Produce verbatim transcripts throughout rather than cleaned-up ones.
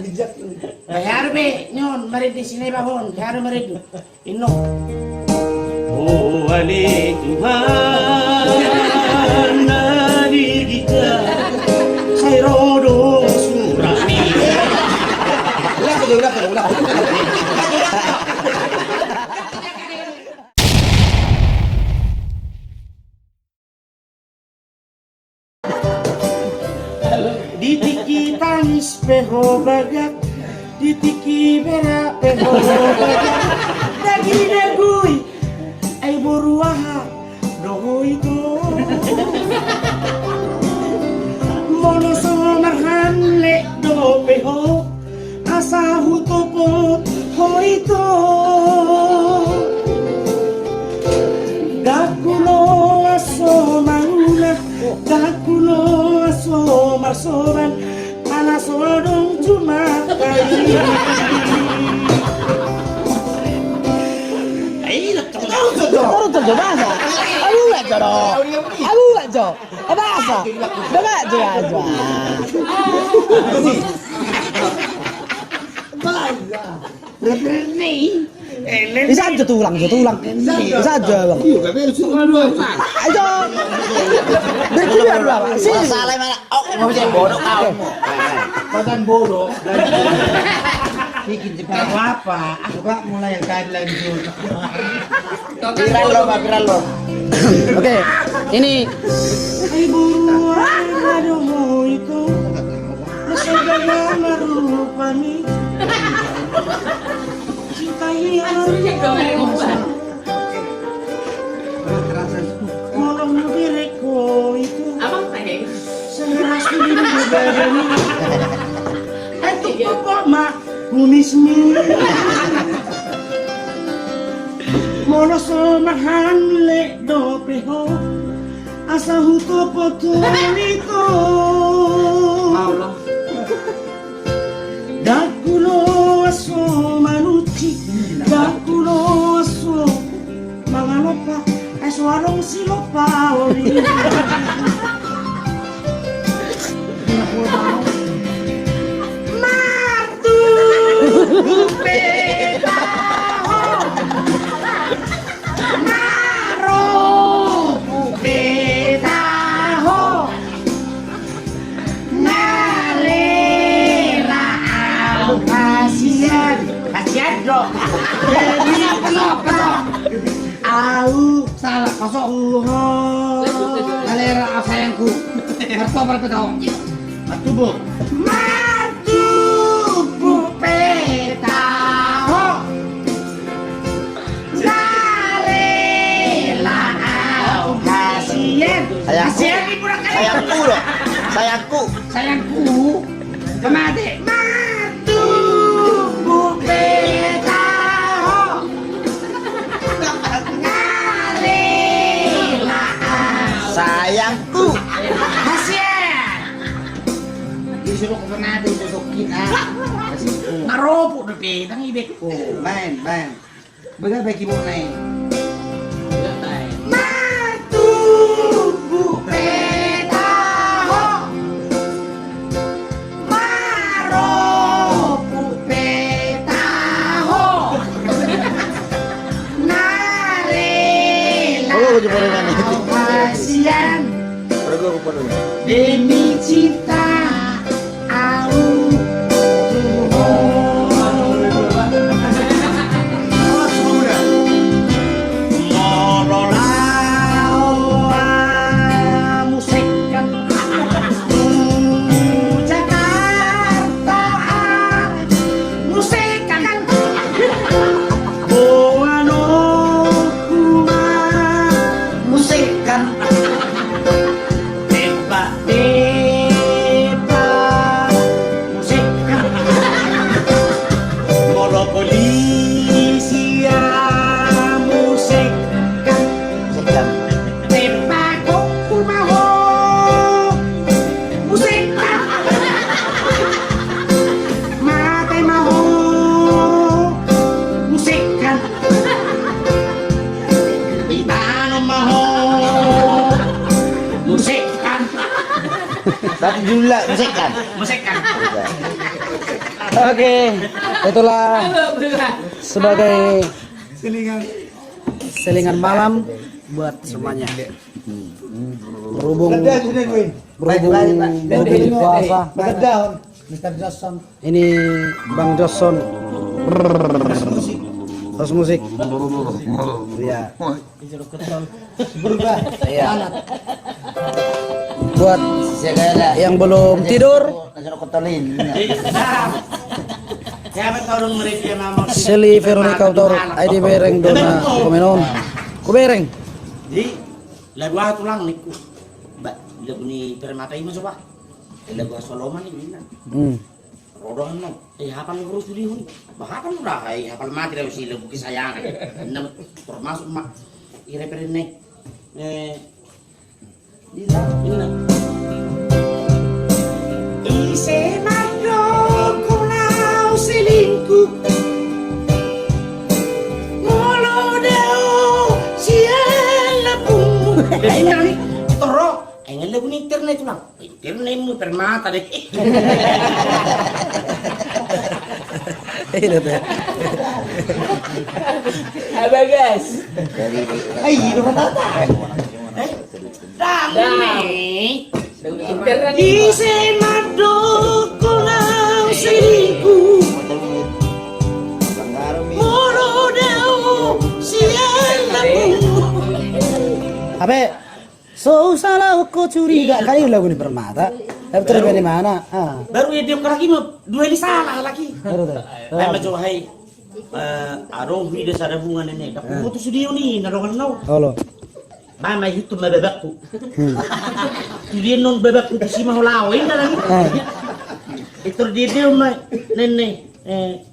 Bahen hape nion marende sineba on, bahen hape marende. Inno. O ale Tuhan na di hita, sai ro do suratmi. Ulang, ulang, ulang, ulang. Di tingki tangis pe ho bagak, di tingki berak pe ho bagak. Daging dagui, ai boru aha do ho ito. Molo so marhanlet dope ho, asa hutopot ho ito. Ndang huloas ho mangula, ndang huloas ho marsoban, ala so adong jumangkai. Ai, lo, tong. Tong, tong, tong. Tong, tong, tong, bahasa. Abu aja, lo. Abu aja. Bahasa. Bahasa. Bahasa. Bisa jo tulang, jo tulang. Bisa jo, Bang. Ayo. Berkira dua, Bang. Sini. Masalah mana? Oh, mau jadi bodoh kau. Pasan bodoh. Bikin cepat apa? Coba mulai yang tadi lanjut. Viral lo, Pak, viral lo. Oke, ini. Ai boru aha do ho ito, na so gaga marrupa ni. Cinta hian. Molo huberek ho ito, sekeras tu di badan. Ai tu pokok ma. Kumismi. Molo so marhanlet dope ho, asa hutopot ho ito. Ndang huloas ho manunci, ndang huloas ho mangalompa, ai so adong silompa on i. Martubu pe taho, marobu pe taho, nga rela au hasian. Hasian do. Au. Salah, kosong. Uho. Kalera, ah, sayangku. Martobar pe taho. Martubu. Martubu pe taho. Nga rela au hasian. Sayangku. Hasian i, burak. Sayangku do. Sayangku. Sayangku. Pamate. Martubu pe taho. Nga rela au. Sayangku. Hasian. Disuruh ke pamate itu sokin, ah. Marobu dope, ndang ibek. Oh, main, main. Bagaimana bagi mau naik? Martubu pe taho, marobu pe taho, nga rela au hasian. Demi cinta. Au. Molo laho hamusekan tu Jakarta, hamusekan. Boan ohu ma hamusekan. Tepa, tepa, musik. Molo polisi, ah, musik. Musik. Tepa, kok kumaho? Musik. Mate ma ho. Musik. Itanom ma ho. Musekkan. Tapi jula musekkan. Musekkan. Iya. Oke, itulah sebagai selingan malam buat semuanya. Berhubung, berhubung, berhubung puasa. Ini Bang Joson. Host musik. Iya. Buat yang belum tidur, Seli Veronica Utor, ai dibereng do na komenon. Hubereng. Jadi, lagu aha tulang ningku? Ba, lagu ni Permata i ma coba. Lagu aha soloman i, ninna. Hmm. Ro dongan no. Eh, hapal do sude on. Ba, hapal do, eh, hapal mate do si lagu kesayangan. Ninna, termasuk ma i referenna i. Eh, ninna, ninna. Ise mandok ho laho selingkuh, molo dao sian lambungmu. Eh, ninna ni, toro. Ai nga lagu ni internet, Bang. Internet mu Permata de. Iya, tuh. Abagas. Ai, lu kata apa? Eh? Dang. Dang. Internet. Ise mandok ho laho selingkuh, molo dao sian lambungmu. Ape? So salah ho curiga, kan i lagu ni Permata. Tapi terus dari mana? Ah. Baru ia dia lagi mah dua kali salah lagi. Baru tuh. Ai ma jo hai. Eh, adong huida sada bunga nene. Dak huboto sude on i na dongan nau. Olo. Ba, ma ihuthon ma babakku. Hmm. Sude on babakku tusi ma ho laho, inda lagi. Ah. Itu dia dia ma nene. Eh,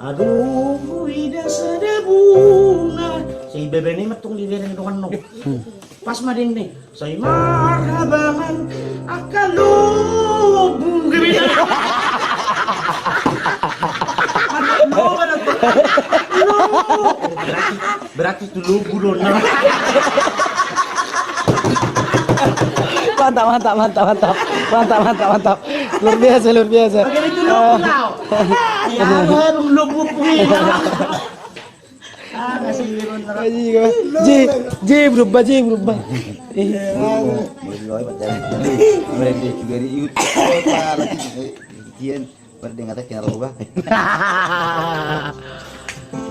adong huida sada bunga. Sai bebene ma tong dibereng dongan nau. Hmm. Pas ma dengke. Sai marhabangan angka lobu. Lobu. Berarti, berarti tu lobu do na. Mantap, mantap, mantap, mantap. Mantap, mantap, mantap. Luar biasa, luar biasa. Oke, itu lobu kau. Ya, lobu, lobu. Ah, kasih dia bener. Kasih dia. J, J berubah, J berubah. Eh.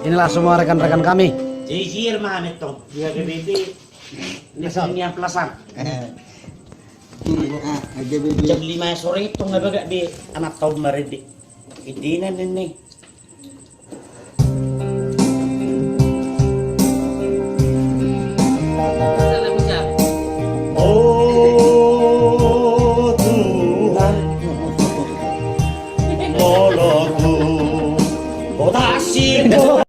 Inilah semua rekan-rekan kami. Jijir ma metong. Dia G B B. Ini pelasan. Eh. Jam lima sore itu nggak bagak di anak tahun kemarin di. Idina ini. Oh Tuhan, molo hu botasiko.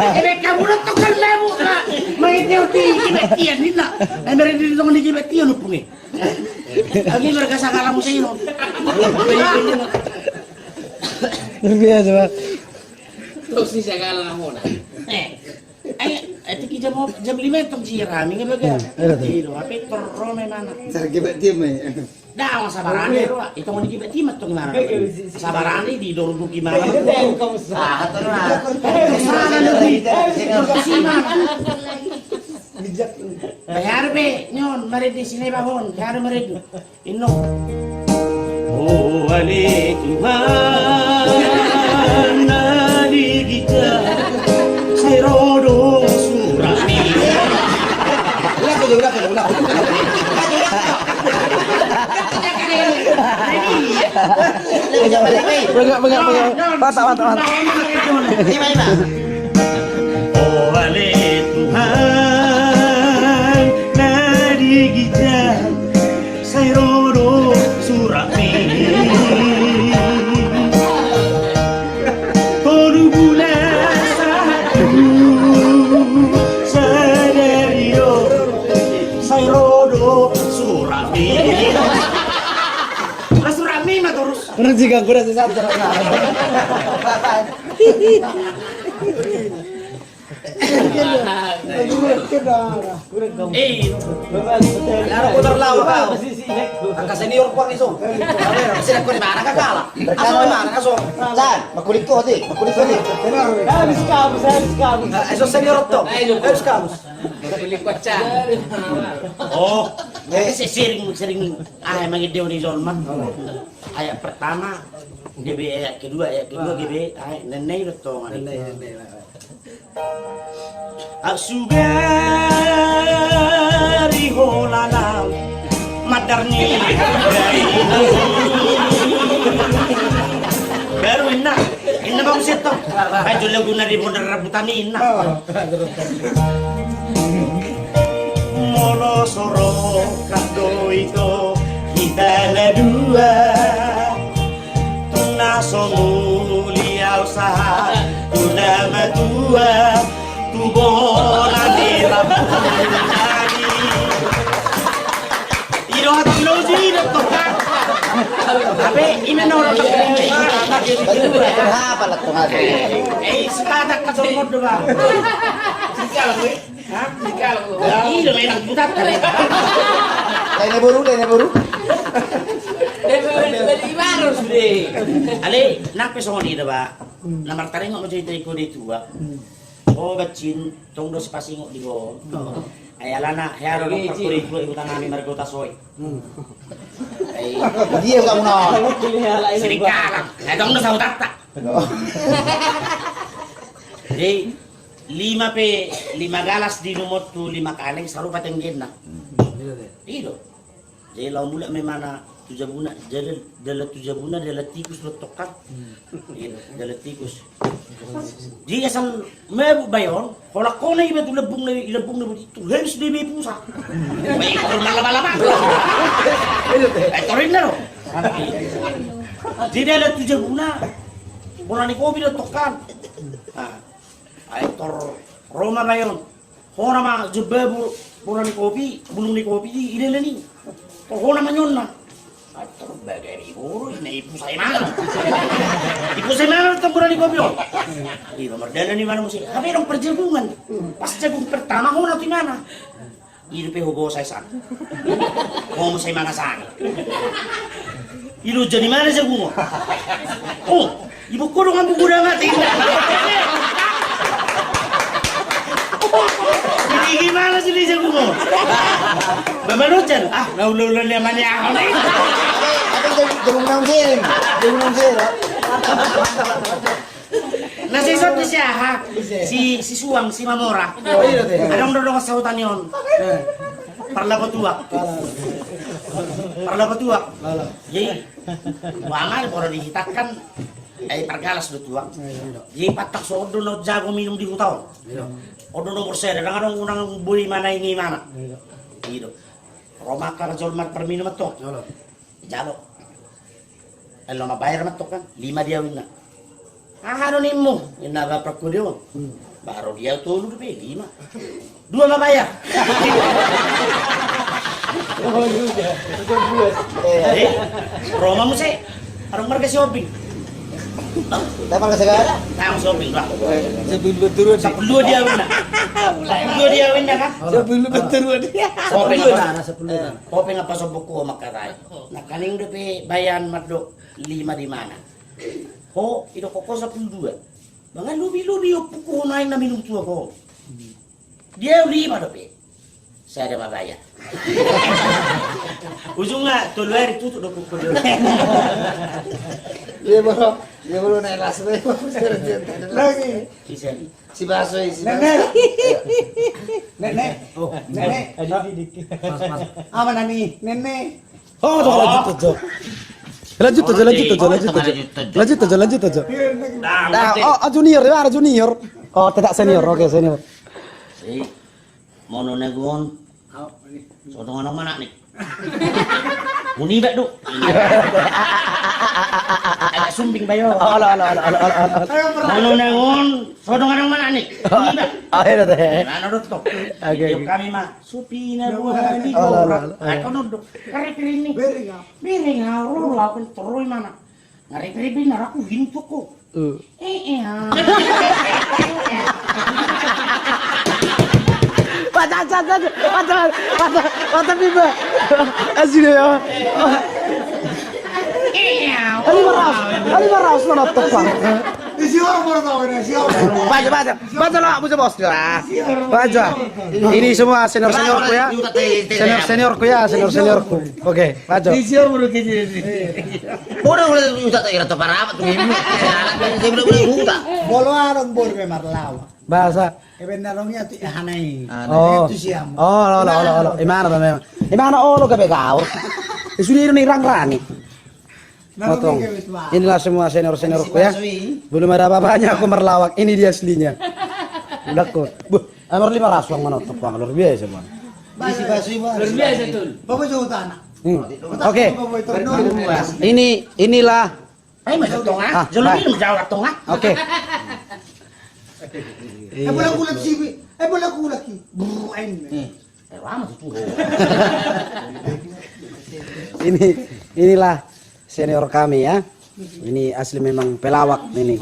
Ebe kamu nonton kan lamu ka. Main teori kebetian ninna. Ai mereka di tong di kebetian lupung. Agi mereka sagala musim. Luar biasa, Bang. Terus di sagala namona. Eh, eh, tiki jam, jam lima tong si rami nggak baga. Iya, iya, betul. Iya, apa itu rame mana? Sarge bak tim ya. Dah, masa barani ro. Itu mau dikibak tim atau gimana? Sabarani di dorong duki mana? Ah, terus. Sana lebih. Terus si mana? Bayar be, nyon, maridi sini bangun, bayar maridi. Inno. Oh ale Tuhan, na di gita, sai ro do suratmi. Ulang, ulang, ulang, ulang. Bengak, bengak, bengak. Mantap, mantap, mantap. Ima, ima. Oh ale Tuhan, na di gita, sai ro do suratmi. Tolu bulan sahat tu sadari on, sai ro do suratmi. Lah suratmi ma torus. Orang jika gua rasa sadar. Eh, ada putar lawan kau. Angka senior kau ni, so. Senior kau di mana, kakak? Asal di mana, so? San, makulik kau, di. Makulik kau, di. Habis kamus, habis kamus. Eh, so senior tu. Habis kamus. Makulik kau, San. Oh, eh, sering, sering. Ah, emang ide ni Jorman. Ayat pertama, G B, ayat kedua, ayat kedua, G B, ayat nene itu, tongan. Aksubari holana madarni. Baru inna, inna bang seto. Ayo lagu nari modern rambutan inna. Molo sorok kado ito kita na dua. Tu na so mulia usaha, tu na matua, tu bona ni rambu nari. Ido hati lo si dokter. Tapi ime no dokter. Apa lah tuh ada? Eh, sepatak kasih mod doang. Hah? Iya, memang putar kali. Lain boru, lain boru. Lain boru, lain boru, sude. Ale, nang pe songon i do, Pak. Hmm. Na martaringot ma cerita i, kode tua. Hmm. Oh, bacin, tong do sipasingot di ho. Oh. Ai alana, hea do, iya, dokter, kode tua i, huta nami marga Hutasoit. Hmm. Ai. Dia kamu na. Sering kalah. Ai, tong do sahutanta. Oh. Jadi, lima pe, lima galas diinumon tu lima kaleng, sarupa tenggenna. Hmm. I do. Jadi laho mulak ma imana tu jabuna, jadi dalan tu jabuna, dalan tikus do tong kan. Hmm. I do, dalan tikus. Jadi asal mabuk bae on, holan hona iba tu lambungna, i lambungna boti, tu hens do iba i pusa. Bae, tor malama-lama. Bae, tor inna do. Jadi dalan tu jabuna, bola ni kopi do tong kan. Nah. Ai tor ro ma bae on. Hona ma jombabu, bola ni kopi, bulung ni kopi i, i dalan i. Tor hona ma nionna. Ai tor baga ni boru, inna, i pusa imana. I pusa imana tong bola ni kopi on. I ma mardalan imana muse. Hape adong parjagungan. Pas jagung pertama hona tu imana. I dope ho bosa i san. Ho muse imana san. I loja ni imana jagung on. Oh, i bukko dongan buku da mate. Ini gimana sih ni jagung on? Bama loja. Ah, na ula-ula ni amani ahon. Tapi jagung naung sering. Jagung naung sering. Na sisot ni si aha, si, si Suang, si Mamora. Oh, iya, teh. Adong do dongan sahuta ni on. Eh. Parlapo tuak. Alah. Parlapo tuak. Alah. Jadi, wanga di poro di hita kan, eh, pargalas do tuak. Iya, iya. Jadi, patak so on do na jago minum di huta on. Iya. On do nomor sada, ndang adong unang boi mana ini mana. Iya. Gitu. Ro ma angka jolma parminum antong. Jolo. Jalo. Elo ma bayar ma antong kan, lima di au inna. Aha do nimmu? Inna bapak ku di on. Hmm. Baru di au tolu dope, lima. Dua ma bayar. Oh, iya. Eh, ro ma muse. Adong marga si Obing. Dapat ke segala? Nah, si Obing, lah. Sampulu dua di au inna. Sampulu dua di au inna kan? Sampulu dua di au. Kopeng. Sampulu dua. Kopeng apa sobokku ho mangkatai. Nangkaning dope baean mandok lima di mana. Ho, idok ho sampulu dua. Mangan lobi-lobi ompungku ho naeng na minum tuak ho. Di au lima dope. Sada ma bayar. Ujungna tolu ari tutup do ompungku. Dia baru, dia baru naik las. Lagi. Bisa. Si Baso i, si Baso. Nene. Nene. Oh, Nene. Apa nami? Nene. Oh, lanjut aja. Lanjut aja, lanjut aja, lanjut aja. Lanjut aja, lanjut aja. Nah, oh, junior ya, ada junior. Oh, tidak senior. Oke, senior. Si Mono Nagun. So dongan nang mana ni? Muni bet do. Agak sumbing bayo. Olo, olo, olo. Mono Nagun, so dongan nang mana ni? Muni bet. Akhirnya teh. Mana do tong? Oke. Kami ma supina buah ni. Olo, olo, olo. Aku nunduk. Kari kiri ni. Beri ngau. Beri ngau, ro, aku terus mana? Ngarep-rep na raku hintu ko. Eh, eh, ah. Eh, eh, ah. Mata, mata, mata, mata, mata, mata, piba. Asli ya. Lima ratus, lima ratus mana tepat. Baca, baca, baca lah, baca bos lah. Baca. Ini semua senior seniorku ya. Senior seniorku ya, senior seniorku. Oke, baca. Udah, udah, udah, tak kira tepat apa tuh ini. Saya udah, udah, udah. Bolo arong bol memang lawan. Bahasa. Ebe na rong ia tu hana i. Oh. Itu siam. Oh, olo, olo, olo. Imana ba memang. Imana olo gabe gaur. Sudah ini rang-rangi. Motong. Inilah semua senior-seniorku ya. Belum ada apa-apanya aku merlawak. Ini dia aslinya. Udah kok. Buh, amar lima ratus uang mana tuh uang luar biasa, Bang. Luar biasa tuh. Bapak jauh tanah. Hmm. Oke. Ini inilah. Ayo masuk tengah. Ah, jauh lebih jauh tengah. Oke. Eh, bola gula di sini. Eh, bola gula ki. Brrr, ayo. Eh, lama tuh, tuh. Ini inilah senior kami ya. Ini asli memang pelawak ini.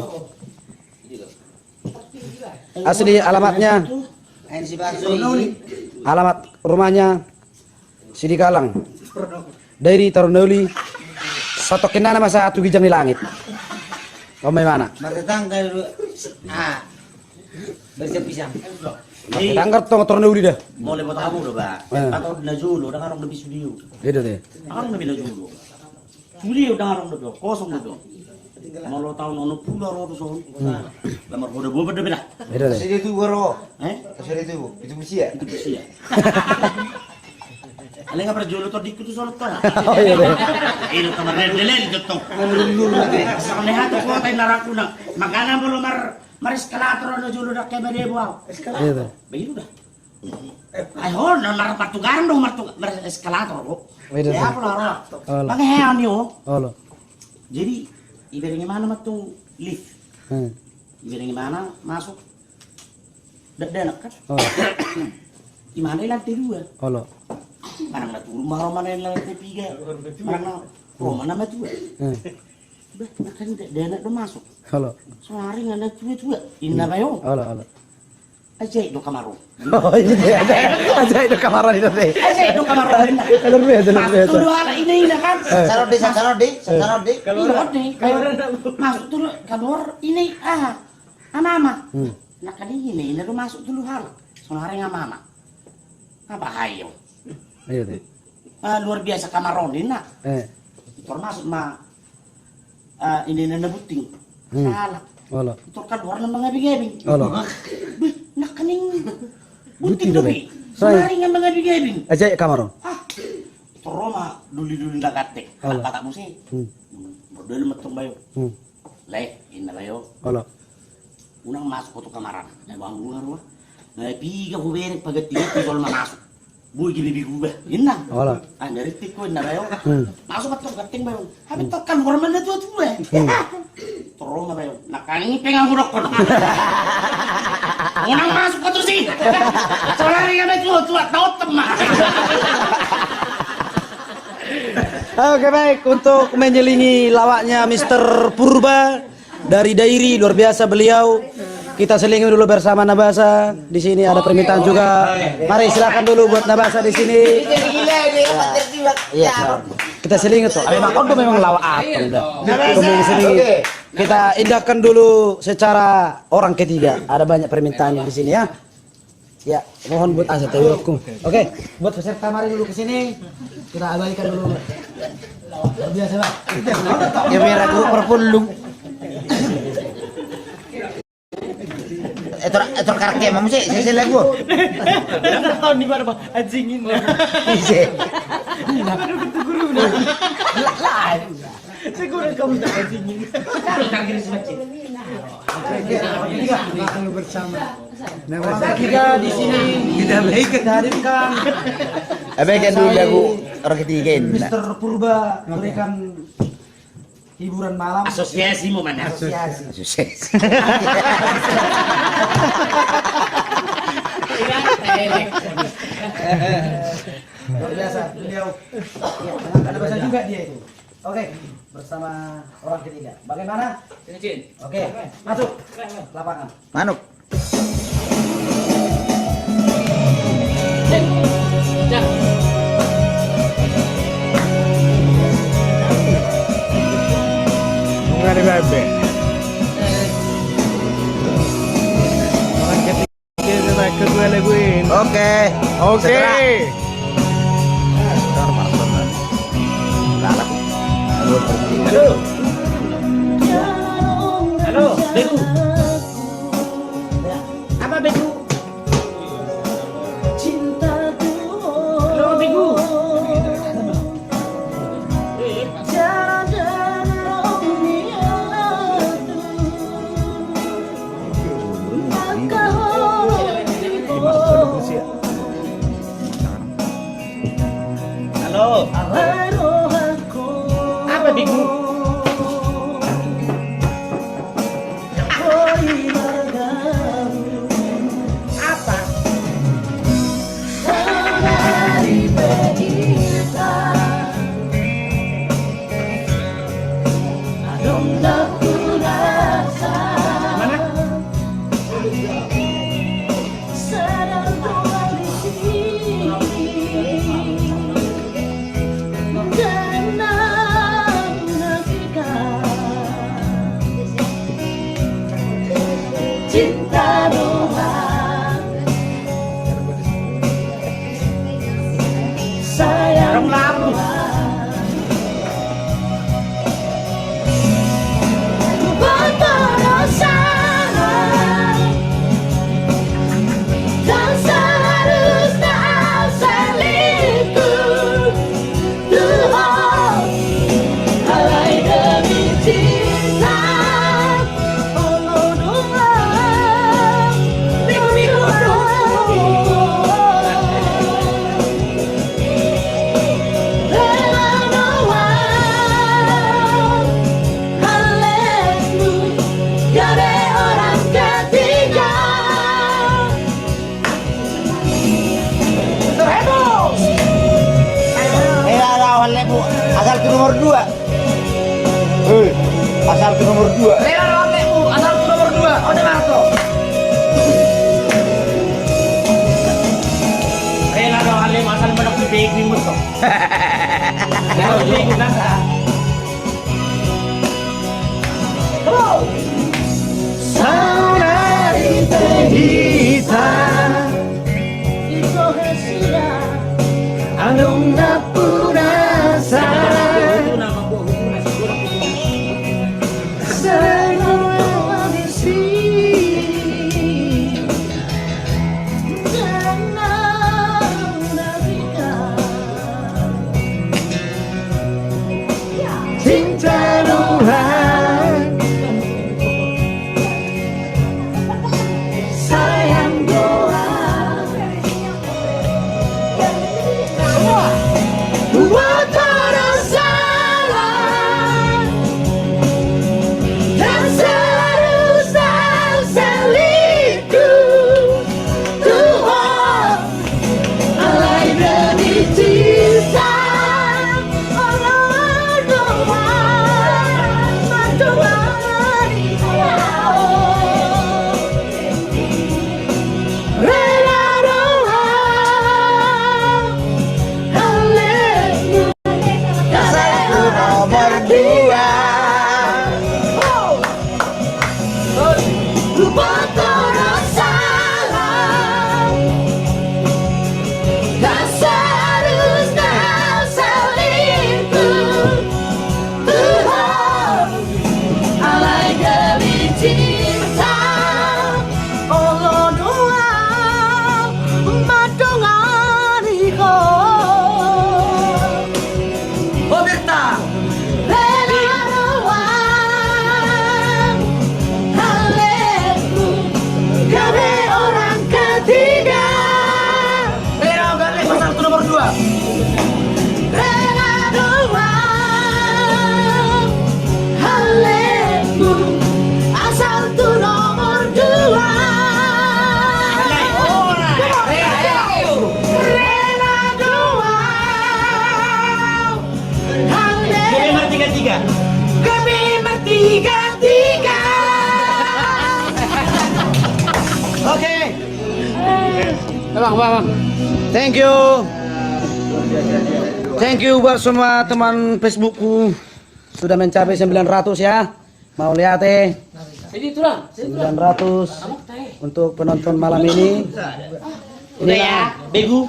Asli alamatnya. Alamat rumahnya Sidigalang. Dairi Tornauli. Satokinana masa tu gijang di langit. Om mai mana? Martetangga dulu. Ah. Bersiap pisang. Martetangga tong Tornauli dah. Boleh buat kamu udah, Pak. Eh. Atau na jolo, udah karung lebih studio. Beda deh. Karung lebih na jolo. Studio udah karung lebih kosong udah. Molo taon onom pulu ro tu son. Hmm. Lamar boda boba dah beda. Beda deh. Sini tu goro. Eh? Sini tu. Itu busia. Itu busia. Ale nga parjolo tondingku tu songon tong. Oh iya deh. Ilo kamar dele ilo tong. Songon hata kota inaraku na. Makana molo mar mar eskalator na jolo dak kaya badebo au. Eskalator. Iya deh. Begitu dah. Ai ho na mar martugaran do martuga mar eskalator ho. Iya deh. Ya apa lah. Pakai hean yo. Olo. Jadi ibaratnya mana ma tu lift. Hmm. Ibaratnya mana masuk. Dakdanak kan? Oh. Imana i lantai dua. Olo. Manang na turun ma ro mana i lantai tiga. Manang na ro mana ma tua. Hmm. Bah, na kan dakdanak do masuk. Olo. Sonari nga na tua-tua. Inna bayo. Olo, olo. Ajaib do kamar on. Oh, ini dia. Ajaib do kamar on ini. Ajaib do kamar on. Luar biasa, luar biasa. Masuk tu do ala ini, ina kan? Eh. Sarodi, sarodi, sarodi. Iya, deh. Masuk tu do kamar ini. Ah. Ama-ama. Hmm. Na kan ini, ina do masuk tu luhar. Sonari nga ama-ama. Apa hayo? Iya deh. Ah, luar biasa kamar on, ina. Eh. Tor masuk ma, ah, ini na bunting. Hmm. Salah. Olo. Tor kaluar na mangabing-abing. Olo. Bih, na kan ini. Bunting do be. Sonari nga mangabing-abing. Ajaib kamar on. Ah. Tor ro ma duli-duli na ganteng. Olo. Kata muse. Hmm. Bordel ma tong bayo. Hmm. Lae, inna bayo. Olo. Unang masuk ho tu kamar an. Na bang dua rua. Na piga hubereng paganti-ganti jolma masuk. Boi gabe berubah. Inna. Olo. Ah, dari tiko inna bayo. Hmm. Masuk betul gateng bayo. Habis tong kaluar ma na tua-tua. Hmm. Tor ro ma bayo. Na kan ini pengen hudokkon. Unang masuk ho tusi. Sonari nga na tua-tua, taontem ma. Oke, baik, untuk menyelingi lawaknya Mister Purba dari Dairi, luar biasa beliau. Kita selingi dulu bersama Nabasa. Di sini ada permintaan juga. Mari silakan dulu buat Nabasa di sini. Iya. Kita selingi tuh. Memang, oh, memang lawak apa udah. Kita indahkan dulu secara orang ketiga. Ada banyak permintaan di sini ya. Ya, mohon buat asa tahu aku. Oke, buat peserta mari dulu ke sini. Kita abaikan dulu. Luar biasa, Bang. Ya, merah guru perpulung. Etor, etor karke, mamu sih, saya, saya lagu. Tahun di mana, Bang? Anjingin. Iya. Aduh, itu guru, nah. Lah, lah. Saya kurang kamu tak anjingin. Kalau bersama. Nah, masa kita di sini kita baik kita hadirkan. Apa yang dulu lagu orang ketiga ini? Mister Purba berikan hiburan malam. Asosiasi mau mana? Asosiasi. Asosiasi. Luar biasa beliau. Ya, ada bahasa juga dia itu. Oke, bersama orang ketiga. Bagaimana? Ini, Cin. Oke, masuk lapangan. Manuk. Oke. Halo. Halo, Begu. Apa, Begu? Halo, Begu. Halo. Apa, Begu? Apa? Mana? Cinta dohot sayang dohot. Huboto do sala, dan seharusna au selingkuh. Tuhan, alai demi cinta. Olo dohot. Minggu-minggu dohot. Rela dohot. Haleluya. Gabe orang ketiga. Rela dohot, haleluya. Asal tu nomor dua. Eh, asal tu nomor dua. Rela dohot, haleluya. Asal tu nomor dua. Ode marto. Rela dohot, haleluya. Asal menang di begi muto. Menang di begi nasa. Saudari pe hita, adong nampuna sa. Cinta dohot, sayang dohot. Huboto do sala, dan seharusna selingkuh. Tuhan, alai demi cinta. Olo dohot, mandongani au. Rela dohot, haleluya. Asal tu nomor dua. Huboto do sala, dan seharusna selingkuh. Tuhan, alai demi cinta. Olo dohot, mandongani ho. O Berta. Rela dohot, haleluya. Gabe orang ketiga. Rela dohot, haleluya. Asal tu nomor dua. Rela dohot, haleluya. Asal tu nomor dua. Rela dohot. Gabe martiga-tiga. Gabe martiga-tiga. Oke. Bang, bang, bang. Thank you. Thank you buat semua teman Facebookku. Sudah mencapai sembilan ratus ya. Mauliate. Sembilan ratus untuk penonton malam ini. Udah ya, Begu.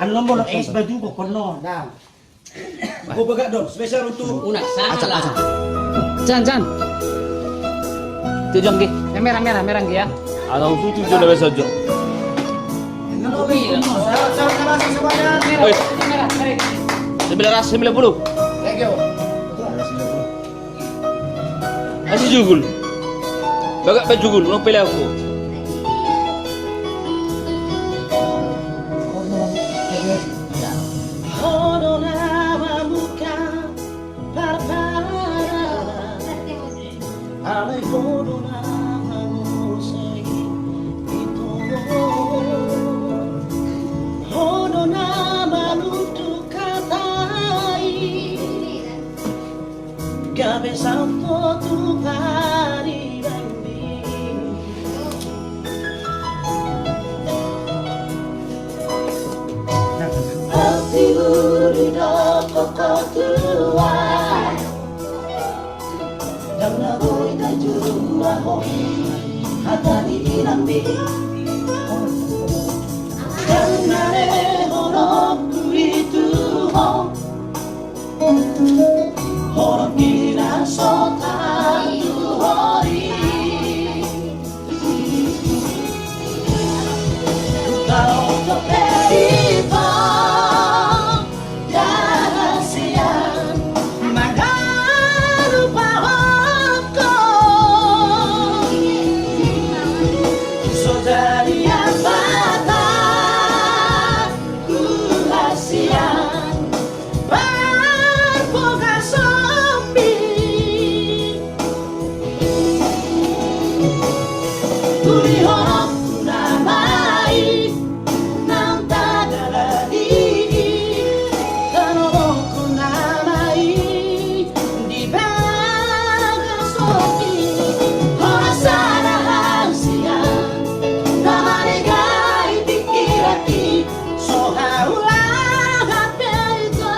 Anu, nomor es baju pokokno. Nah. Gua pegang dong, spesial untuk Una, sana lah. Jan, Jan. Itu, Jan, Gi. Yang merah, merah, merah, Gi, ya. Ada khusus itu, udah biasa aja. Merah, merah, merah. Sembilan ratus sembilan puluh. Thank you. Asi jugul. Bagak pe jugul, no pele aku. Ho do na mamungka parpara, alai ho do na mangonsai ito. Ho do na malunduk hata i. Gabe saut ho tu paribangbang. Hata ni inangmi. Jala na lehononku i tu ho. Holongki na so tahan tu hori. Taoto pe i ho. Jala sian mangalupaon ho. So jadi amanta. Huhasian parbogasonmi. Ulihononku nama i naung tajalang i. Tarobokku nama i. Di bagas otik, holan sada hasian, na manegai pingkiranki, so haulahan pe i ho,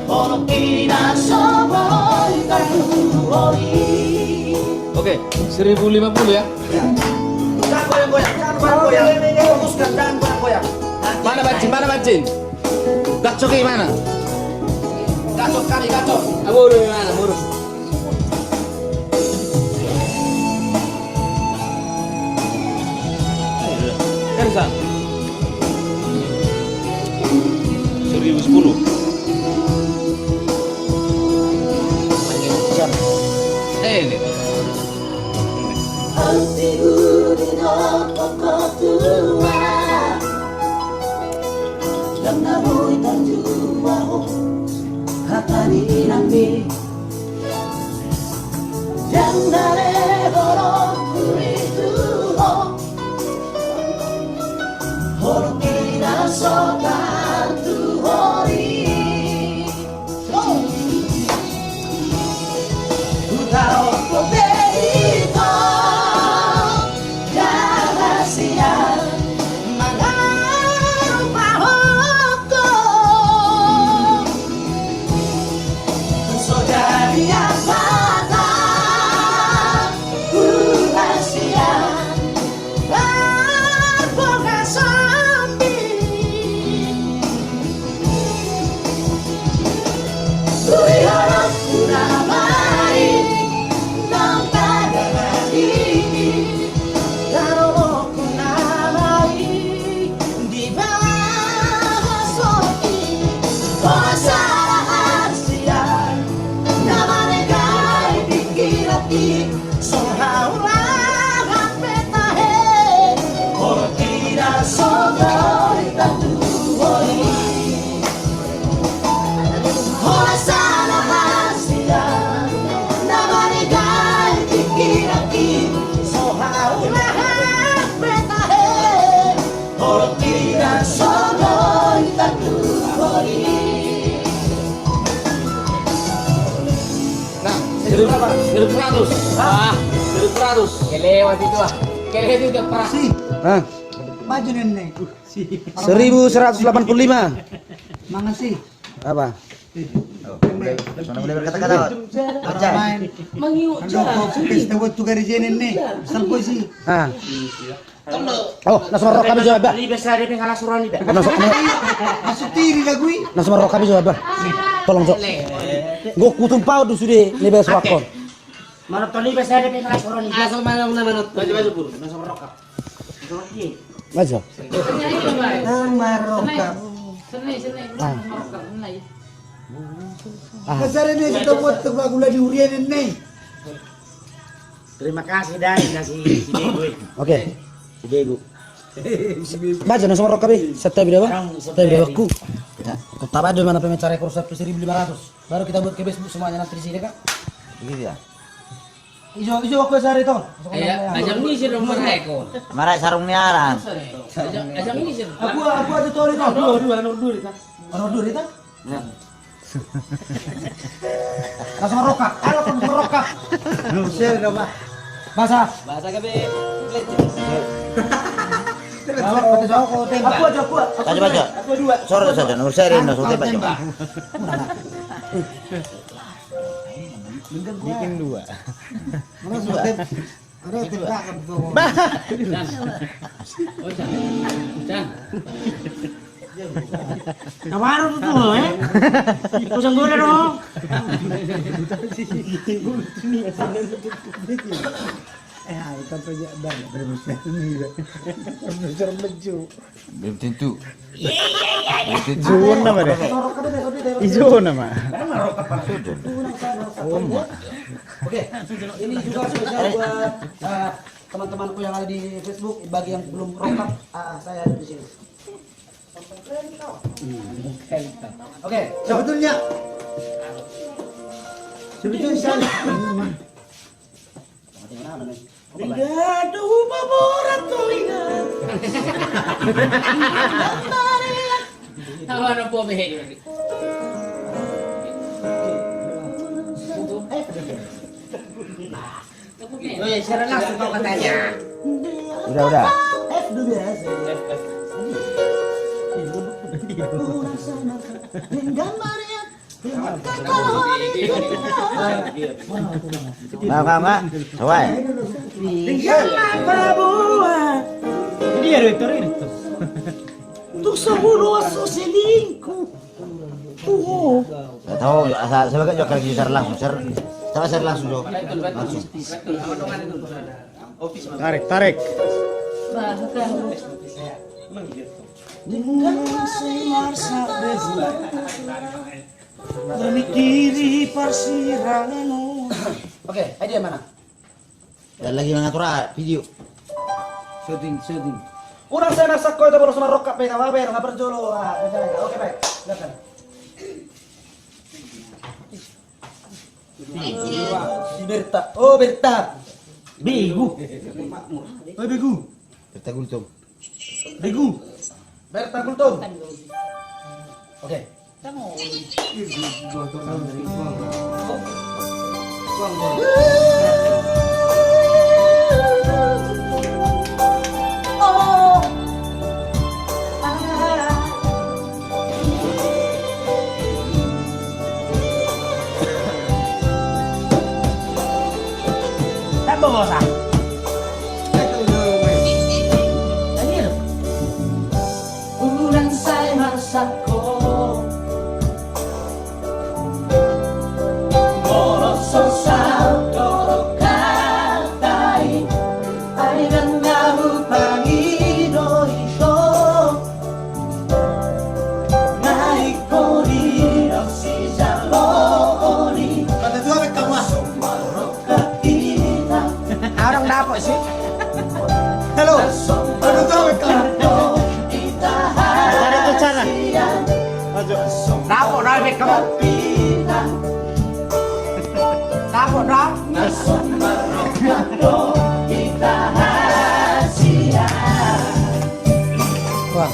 holongki na so boi tartuhori. Oke, seribu lima puluh ya. Ya. Jangan goyang-goyang, jangan goyang-goyang. Fokuskan, jangan goyang-goyang. Mana bancin, mana bancin? Gacok i mana? Gacok kami, gacok. Amuru i mana, amuru? Ersan. Seribu sepuluh. Eh, ini. Hatiku di dalam kau tua. Jala na boi tarjua ho. Hata ni inangmi. Jala na lehononku i tu ho. Holongki na so tahan tu hori. Hutaon ho pe i ho. Jala sian mangalupaon ho. So jadi amanta. Huhasian parbogasonmi. Ulihononku nama i naung tajalang i. Tarobokku nama i. Di bagas otik, holan sada hasian, na manegai pingkiranki, so haulahan pe tahe, holongki na so boi tartuhori. Holan sada hasian, na manegai pingkiranki, so haulahan pe tahe. Holongki na so boi tartuhori. Nah, seribu, seribu seratus. Hah? Ah, seribu seratus. Kelewat itu, ah. Kelewat itu, Pak. Si. Hah? Maju, Nenek. Si. Seribu seratus delapan puluh lima. Makasih. Apa? Sana boleh berkata-kata. Aja. Main. Mangiu. Anu, kau pesta buat tukar di sini nih. Sampai sih. Ah. Oh, na so marrohak hamu jo, bah. Tolu ni pe sada pe nga las roha niba. Na so, na so marrohak hamu jo, bah. Tolong, jo. Nga hutumpahon do sude, ni bah, surakon. Mana tolu ni pe sada pe nga las roha niba. Asal malang na manut. Baca, baca, Bur. Na so marrohak. Baca. Nang marrohak. Senai, senai. Ah. Marrohak, senai. Ah. Kasari ni si topot tu bagula di urian ni. Terima kasih, Dai, na si, si Bego i. Oke. Si Bego. Baca, na so marrohak hamu, santabi do, bah? Santabi do, bah, ku. Ya, kota Bajo mana pe mencari kursus seribu lima ratus. Baru kita buat ke Facebook semuanya nanti di sini, Kak. Begitu ya. Ijo, ijo, aku sari to. Iya, aja misi dong, mereka. Marai sarung ni aran. Aja, aja misi dong. Aku, aku aja toli to. Dua, dua, nomor dua, Rita. Nomor dua, Rita? Ya. Langsung rokap. Ayo, langsung rokap. Nusir dong, Pak. Bahasa. Bahasa gabe. Aku, aku, aku, aku, aku. Baca, baca. Aku dua. Sorot saja, nomor seri, nomor tembak, coba. Bikin dua. Mana sudah? Bah. Jan. Oh, Jan. Jan. Na baru tu, eh? Kau sanggora dong. Eh, ayo, kan pajak bang, produser ni, produser beju. Belum tentu. Belum tentu. Ijo nama deh. Ijo nama. Sudah. Oh, ma. Oke, ini juga spesial buat, eh, teman-temanku yang ada di Facebook. Bagi yang belum rokap, ah, saya ada di sini. Oke, sebetulnya, sebetulnya saya, Liga do hupaborat ho, Liga. Tahu anak buah behe. Oh ya, secara langsung kau katanya. Udah, udah. F dulu ya, F, F. Mak, mak, mak. Woi. Jadi ya, Rektor ini. Untuk sepuluh so selingkuh. Nggak tahu, asal sebagai juga lagi share langsung, share. Coba share langsung, Jo. Langsung. Tarik, tarik. Dengan si Marsa Bezi. Memikiri parsirangan. Oke, idea mana? Dan lagi mengatur, ah, video. Syuting, syuting. Unang sai marsak ho, ita boru marrokap pe, ita baen, nunga parjolo, ah, oke, baik. Silakan. Berta. Oh, Berta. Begu. Oh, Begu. Berta Gultom. Begu. Berta Gultom. Oke. Unang sai marsak ho. Molo so saut dohot hata i, ai ndang na hupangido i do. Na ingkon didok sijaloon i. Mata dua, Bang, kamu, ah. Orang dapur sih. Halo. Aduh, tahu, Bang, kamu. Cara, cara. Maju. Dapur, dapur, Bang, kamu. Dapur, dapur. Wah.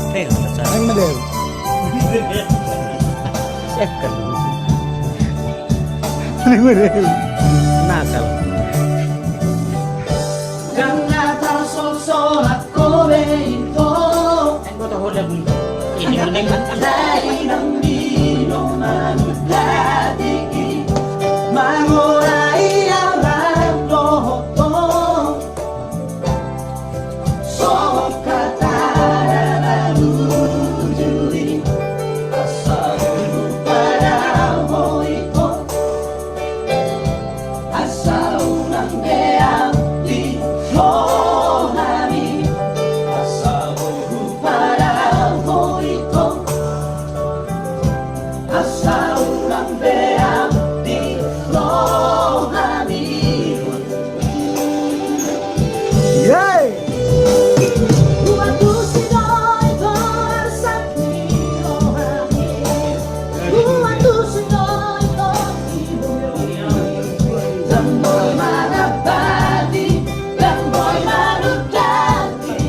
Tengok, Cak. Yang model. Second. Ini model. Nakal. Gangga tarsol sorak kobe itu. Yang kota hoda buntu. Ini mending. Dari nang dino manudati. Mangorai alam dohoto. Asa unang beam di rohami. Yeay. Uantusi do i torasakni rohami. Uantusi do i torasakni rohami. Dang boi manabati, dang boi manudati.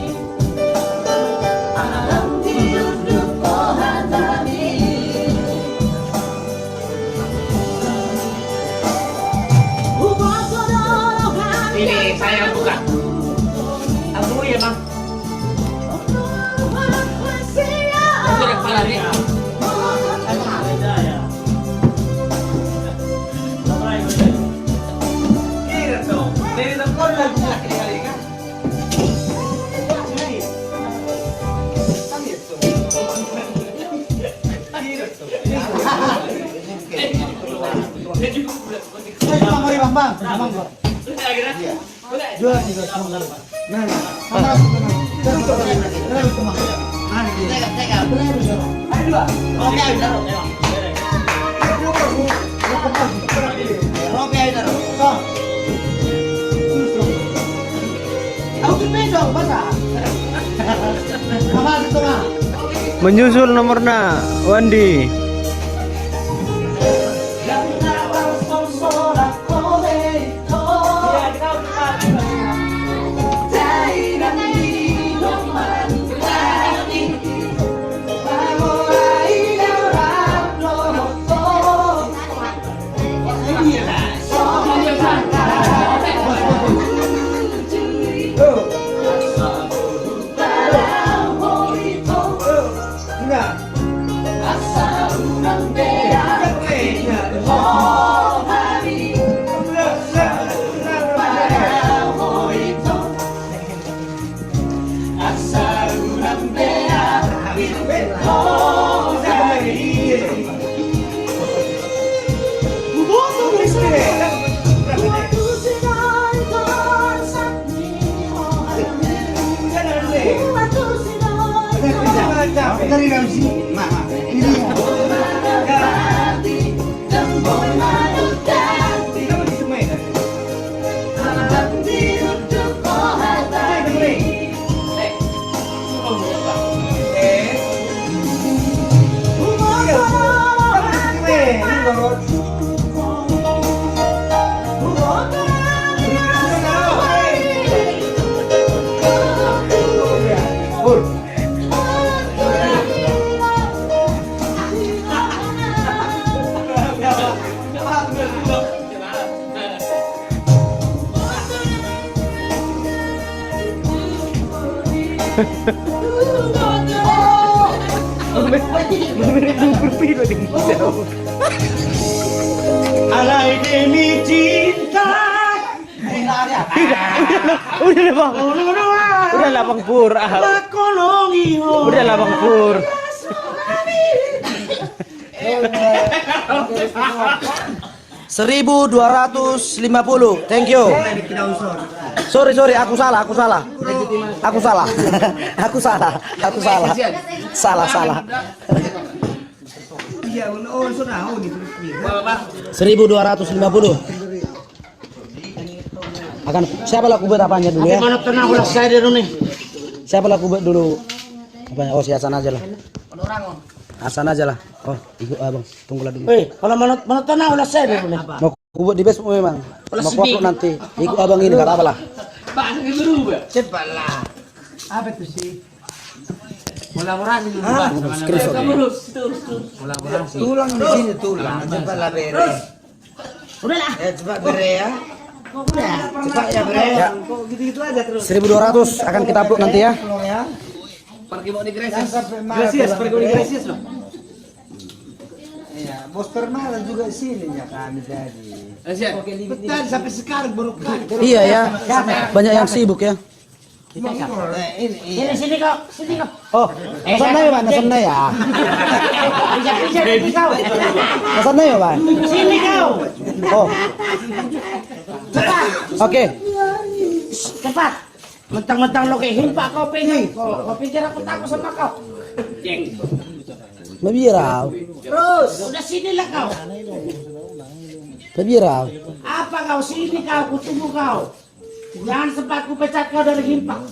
Ini saya buka. Aku ya, Bang. Aku udah kepala nih. Kira dong. Menyusul nomorna, Wandi. Alai demi cinta. Udah, udah, udah, Bang. Udah lah, Bang Pur. Ah. Udah lah, Bang Pur. Seribu dua ratus lima puluh. Thank you. Sorry, sorry, aku salah, aku salah. Aku salah. Aku salah. Aku salah. Salah, salah. Seribu dua ratus lima puluh. Akan, siapa laku buat apanya dulu ya? Siapa laku buat dulu? Apanya? Oh, si Hasan aja lah. Hasan aja lah. Oh, ikut abang. Tunggulah dulu. Weh, kalau menurut, menurut tenang, ulah saya dulu nih. Mau kubuat di Facebook memang. Mau kubuat nanti. Ikut abang ini, nggak apa-apa lah. Cepatlah. Apa itu sih? Kolaborasi dulu, Pak. Screenshot. Kolaborasi. Tulang di sini, tulang. Cepatlah beres. Udahlah. Ya, cepat bere ya. Udah. Cepat ya, bere. Ya. Kok gitu-gitu aja terus? Seribu dua ratus akan kita upload nanti ya. Pergi mau di Gracias. Gracias, pergi mau di Gracias loh. Iya, bos Permata juga sini ya kami tadi. Gracias. Betul, sampai sekarang baru kali. Iya ya. Banyak yang sibuk ya. Sini, sini kau, sini kau. Oh, eh, sana ya, Bang, sana ya. Bisa, bisa, sini kau. Sana ya, Bang. Sini kau. Oh. Cepat. Oke. Cepat. Mentang-mentang lo kayak himpak kau pengen. Kau, kau pikir aku takut sama kau? Jeng. Mabirau. Terus. Udah sinilah kau. Mabirau. Apa kau sini kau, kutunggu kau. Jangan sempat kupecat kau dari himpak.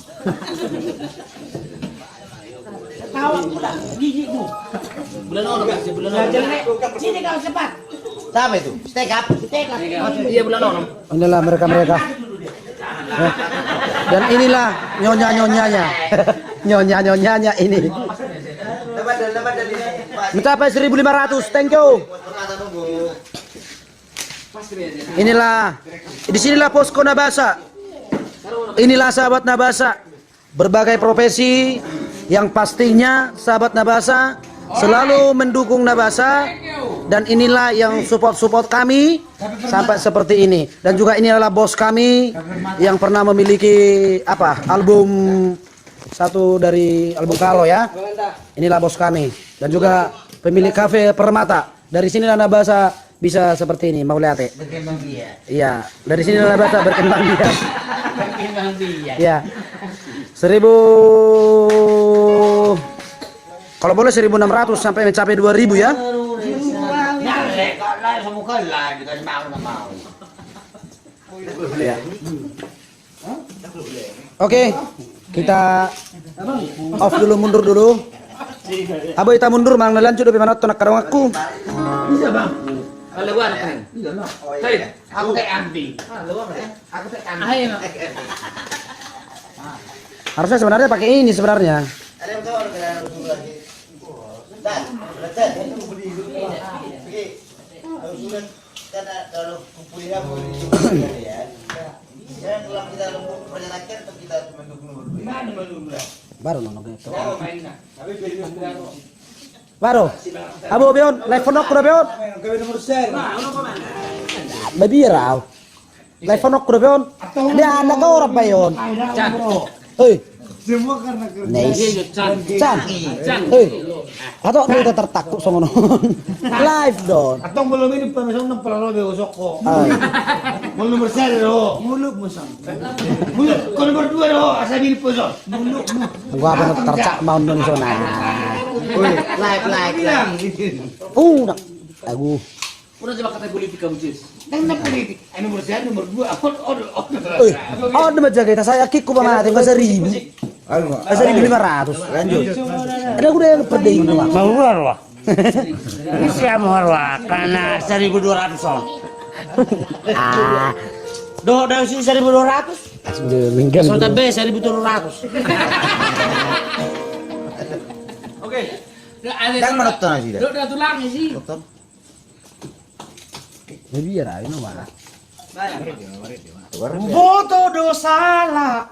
Ketawa pula gigimu. Bulan ono kasih, bulan ono. Jelek. Sini kau cepat. Siapa itu? Stekap? Stekap. Iya, bulan ono. Inilah mereka-mereka. Eh, dan inilah nyonya-nyonyanya. Nyonya-nyonyanya ini. Mencapai seribu lima ratus. Thank you. Inilah, di sinilah posko Nabasa. Inilah sahabat Nabasa. Berbagai profesi yang pastinya sahabat Nabasa selalu mendukung Nabasa. Dan inilah yang support-support kami sampai seperti ini. Dan juga ini adalah bos kami yang pernah memiliki apa, album satu dari album Kalo ya. Inilah bos kami. Dan juga pemilik kafe Permata. Dari sinilah Nabasa bisa seperti ini, mauliate. Berkembang biak. Iya, dari sinilah Nabasa berkembang biak. Berkembang biak. Iya. Seribu, kalau boleh seribu enam ratus sampai mencapai dua ribu ya. Iya. Oke, kita off dulu, mundur dulu. Abo, hita mundur, manang na lanjut dope manonton angka donganku. Bisa, Bang. Kalau gua anak ini. Iya, nah. Hei. Aku kayak anti. Harusnya sebenarnya pakai ini sebenarnya. Baru nono gitu. Baru. Abo, Beon, live phone-ku do, Beon. Babiar au. Live phone-ku do, Beon. Dia anak orang, Beon. Hei. Nice. Can. Hei. Atau dia tertakut songon on. Live don. Atong belum ini pemesan enam puluh lebih usok kok. Mau nomor satu do. Muluk musang. Muluk, kalau nomor dua do, asa bini pusok. Muluk. Gua apa tercak mau nonton sana. Live, live, live. Uh, nak. Aduh. Udah coba kata politik kamu, Jus. Kan na politik. Anu, nomor satu, nomor dua. Apa, oh, oh. Oi, oh, nama jaga kita saya kikku mama, tinggal seribu. Anu, seribu lima ratus. Lanjut. Ada gue yang pede ini, Bang. Mau keluar, wah. Ini siapa, wah? Karena seribu dua ratus, oh. Ah. Do, dari sini seribu dua ratus. Sudah minggan. Sudah be seribu dua ratus. Oke. Dan menonton aja. Udah tulang sih. Jadi ya, Rai, no, mana? Boto do sala.